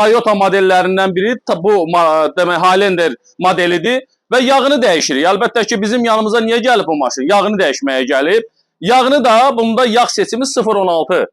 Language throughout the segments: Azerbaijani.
Toyota modellərindən biri bu demək Highlander modelidir və yağını dəyişirik. Əlbəttə ki, bizim yanımıza niyə gəlib bu maşın? Yağını dəyişməyə gəlib. Yağını da bunda yağ seçimi 0.16.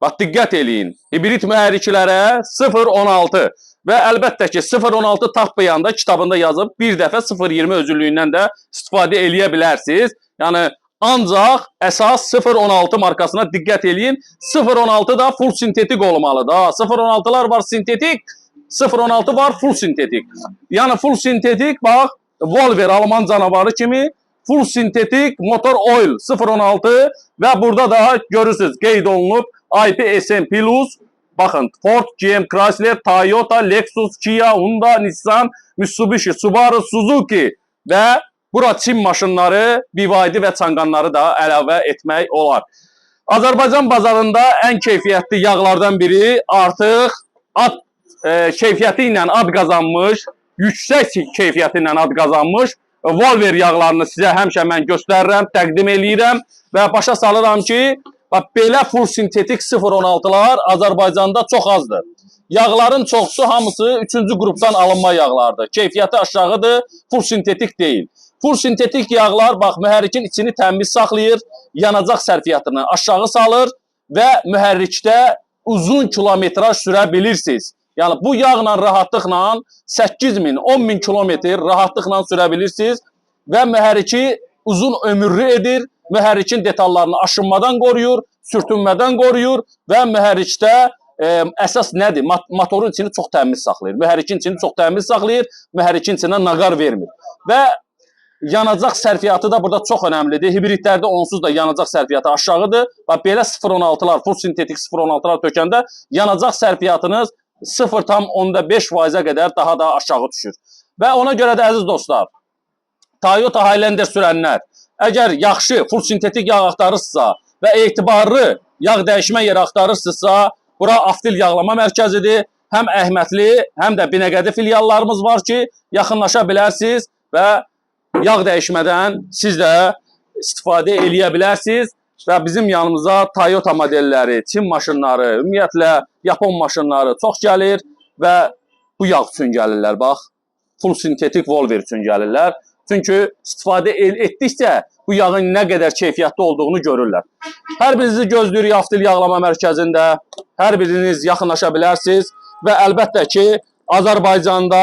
Bax, diqqət eləyin. Hibrid mühərriklərə 0.16 və əlbəttə ki, 0.16 tapmayanda kitabında yazıb bir dəfə 0.20 özünlüyündən də istifadə eləyə bilərsiniz. Yəni ancaq əsas 0.16 markasına diqqət eləyin. 0.16 da full sintetik olmalıdır. Ha, 0.16'lar var sintetik, 0.16 var full sintetik. Yəni full sintetik, bax, Volver Alman canavarı kimi full sintetik motor oil 0.16 və burada da görürsünüz, qeyd olunub IPSM Plus. Baxın, Ford, GM, Chrysler, Toyota, Lexus, Kia, Honda, Nissan, Mitsubishi, Subaru, Suzuki və bura Çin maşınları, BYD və Changanları da əlavə etmək olar. Azərbaycan bazarında ən keyfiyyətli yağlardan biri, artıq ad keyfiyyəti ilə ad qazanmış, yüksək keyfiyyəti ilə ad qazanmış Volver yağlarını sizə həmişə mən göstərirəm, təqdim eləyirəm və başa salıram ki, bax belə full sintetik 0.16'lar Azərbaycanda çox azdır. Yağların çoxusu hamısı 3-cü qrupdan alınma yağlardır. Keyfiyyəti aşağıdır, full sintetik deyil. Full sintetik yağlar, bax, mühərrikin içini təmiz saxlayır, yanacaq sərfiyyatını aşağı salır və mühərrikdə uzun kilometraj sürə bilirsiniz. Yəni bu yağla rahatlıqla 8 min, 10 min kilometr rahatlıqla sürə bilirsiniz və mühərriki uzun ömürlü edir. Mühərrikin detallarını aşınmadan qoruyur, sürtünmədən qoruyur və mühərrikdə əsas nədir? Motorun içini çox təmiz saxlayır. Mühərrikin içini çox təmiz saxlayır, mühərrikin içinə naqar vermir. Və yanacaq sərfiyyatı da burada çox önəmlidir. Hibridlərdə onsuz da yanacaq sərfiyyatı aşağıdır. Bax belə 0.16'lar, full sintetik 0.16'lar tökəndə yanacaq sərfiyyatınız 0,5%-ə qədər daha da aşağı düşür. Və ona görə də, əziz dostlar, Toyota Highlander sürənlər, əgər yaxşı full sintetik yağ axtarırsınızsa və etibarlı yağ dəyişmə yeri axtarırsınızsa, bura Avtil yağlama mərkəzidir. Həm Əhmədli, həm də Binəqədi filiallarımız var ki, yaxınlaşa bilərsiniz və yağ dəyişmədən siz də istifadə eləyə bilərsiniz və bizim yanımıza Toyota modelləri, Çin maşınları, ümumiyyətlə Yapon maşınları çox gəlir və bu yağ üçün gəlirlər, bax. Full sintetik Volver üçün gəlirlər. Çünki istifadə etdikcə bu yağın nə qədər keyfiyyətli olduğunu görürlər. Hər birinizi gözləyirik Avtil yağlama mərkəzində. Hər biriniz yaxınlaşa bilərsiniz və əlbəttə ki, Azərbaycanda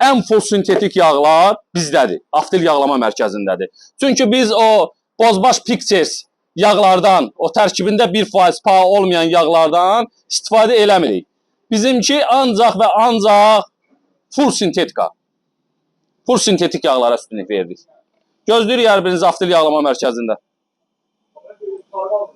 ən full sintetik yağlar bizdədir. Avtil yağlama mərkəzindədir. Çünki biz o bozbaş Pictures yağlardan, o tərkibində 1% PAO olmayan yağlardan istifadə eləmirik. Bizimki ancaq və ancaq full sintetika. Full sintetik yağlara üstünlük veririk. Gözləyirik hər birinizi Avtil yağlama mərkəzində. Normal.